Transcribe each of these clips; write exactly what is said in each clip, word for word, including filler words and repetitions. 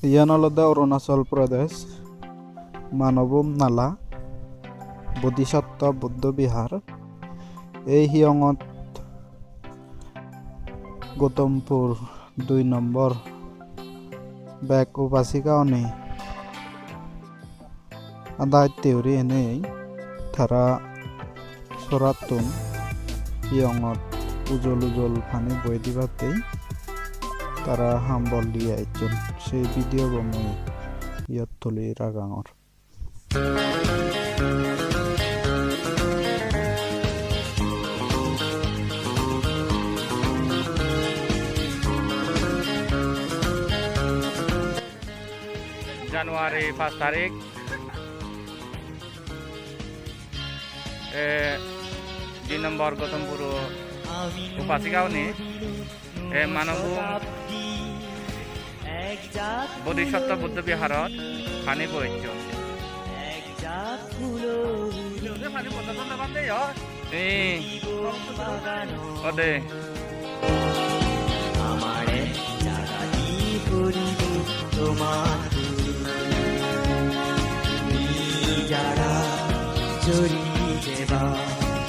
Iyan olode Arunachal Pradesh, Manobhum Nala, Bodhisattva Buddha Vihar. Ei hiyongot Gautam Pur dui nombor bek upasika-une adatte guri enei tara sorattun hiyongot ujol ujol pani boi dibattei tara hambol diye ecchon. Sei video bo mui iyot tuli ragangor. January paanch tarik, eh, dui nombor Gautam Pur upasika-une, eh, Manobhum Bodhisattva Buddha Viharot pani boichon. Ei. Ode. Amare jagati puribo tomar. Tumi jara chori jeba,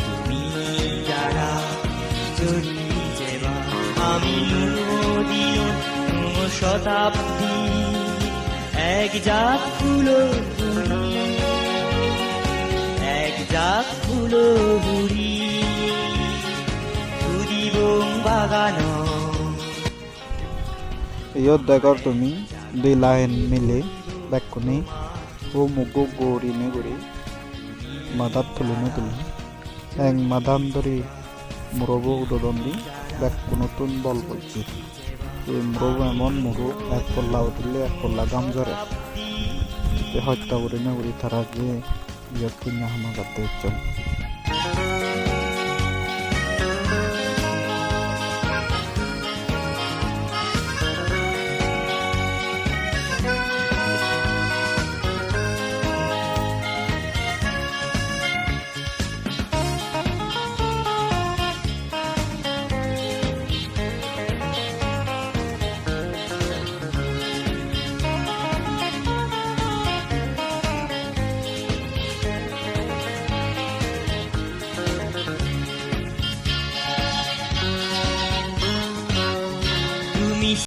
tumi jara chori jeba. Ami nuo dino, nuo shotabdi, ek jat phulo huri, ek jat phulo huri, pudibong bagano. Iyot degor tumi di line mile bekkune o muggo gurinei guri madat tulinei tulinei. Ek madan dori murobo udodon di bekkunottun bol bojje. Ei murobo emon muro ek polla udile ek polla gam jore. Te hosto gurinei guri tara je iyot punyo hama gotte ecchon.